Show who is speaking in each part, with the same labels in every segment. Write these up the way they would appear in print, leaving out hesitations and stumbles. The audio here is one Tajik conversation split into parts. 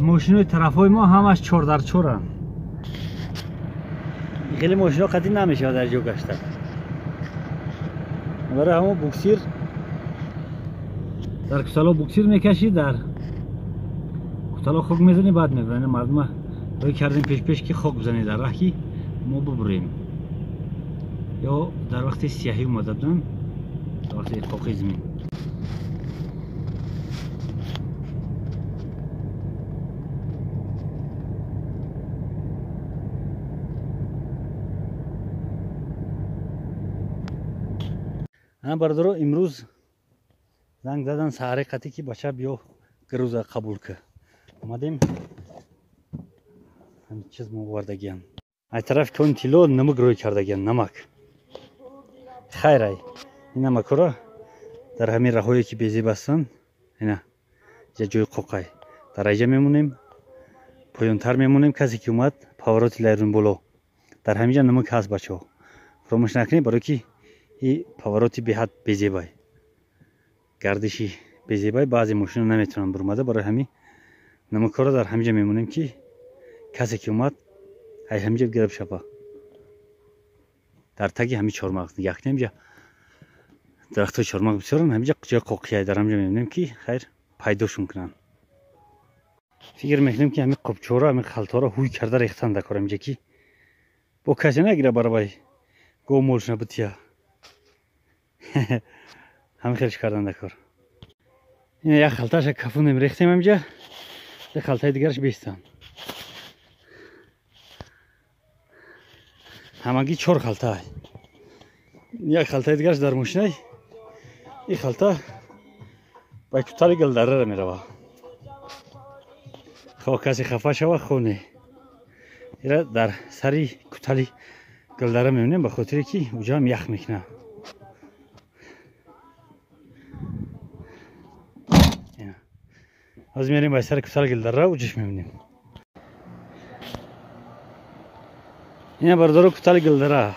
Speaker 1: Мошинои тарафҳои мо ҳамаш чор дар чоранд. Хеле мошино қатъи намешавад дар ҷо гашта. Барои ҳамон буксир дар кутало буксир мекашӣ, дар кутало хок мезанӣ, баъд мебарӣ. Мардума рӯй кардем пеш-пеш ки хок бизанед дар раҳ, ки мо бубурем. Ё дар вақти сияҳӣ омада буданд, дар вақти қоқи замин. Бародаро, имрӯз занг задан саҳари қатӣ, ки бача биё груза қабул ки. Омадем, ҳамин чиз мо овардагиям. Ай тарафи кони тилло намак рӯй кардагиям, намак. Хайрай, ин намакҳоро дар ҳамин раҳое ки безеб ҳастанд, ина ҷа ҷои қоқай. Дар айҷа мемонем, поёнтар мемонем, касе ки омад повороти лайрун боло. Дар ҳамин ҷа намак ҳаст, бачаҳо. Фаромӯш накунед, барое ки и повороти беҳад безебай, гардиши безебай, баъзе мошино наметавонанд бурмада. Барои ҳамин намакҳоро дар ҳамин ҷа мемонем, ки касе ки омад ай ҳамин ҷа гираб шава. Дар таги ҳамин чормағз нигаҳ кунем, ҷа дарахтҳои чормағз бисёранд, ҳамин ҷа ҷои қоқияй, дар ҳамин ҷа мемонем, ки хайр пайдошон кунанд. Фикр мекунем, ки ҳамин қобчора, ҳамин халтаҳоро ҳуй карда рехтан дар кор ҳамин ҷа, ки бо касе нагира барабай гов молшона бития. Ҳамин хелш кардан дар кор. Ина як халташа кафунем, рехтем ҳаминҷа, як халтаи дигараш бестан. Ҳамагӣ чор халта. Як халтаи дигараш дар мошинай. Ин халта ба кутали Гулдарара мерава. Хо касе хафа шава, хо не. Ира дар сари кутали Гулдара мемонем, ба хотире ки уҷаам ях мекунад. Ҳозир мерем ба сари кутали Гулдара, уҷаш мебинем. Ина бародаро, кутали Гулдара.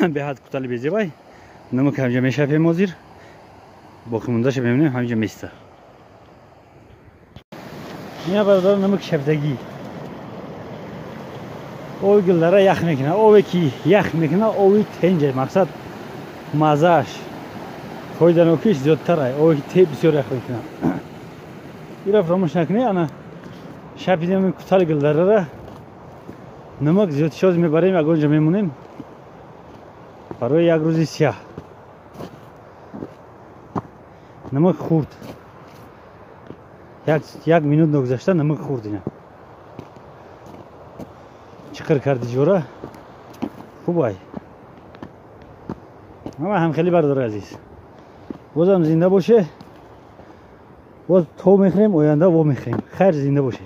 Speaker 1: Беҳад кутали безебай. Намак ҳамҷа мешапем ҳозир. Боқӣ мондаша мебинем, ҳамҷа места. Ина бародаро, намак шафтагӣ. Оби Гулдара ях мекунад. Обе ки ях мекунад, оби тенҷа, мақсад мазааш, фоиданокиш зиёдтар ай. Обе ки те бисёр ях мекунад. Ира фаромӯш накунед, ана шапидем кутали Гулдарара. Намак зиёд шоз мебарем, ягон ҷо мемонем барои як рӯзи сияҳ. Намак хурд. Як минут ногузашта намак хурд ина. Чиқир карди ҷора. Хуб ай. Ама ҳам хеле бардори азиз. Бозам зинда боше. Боз то мехӯрем, оянда во мехӯрем. Хайр, зинда боше.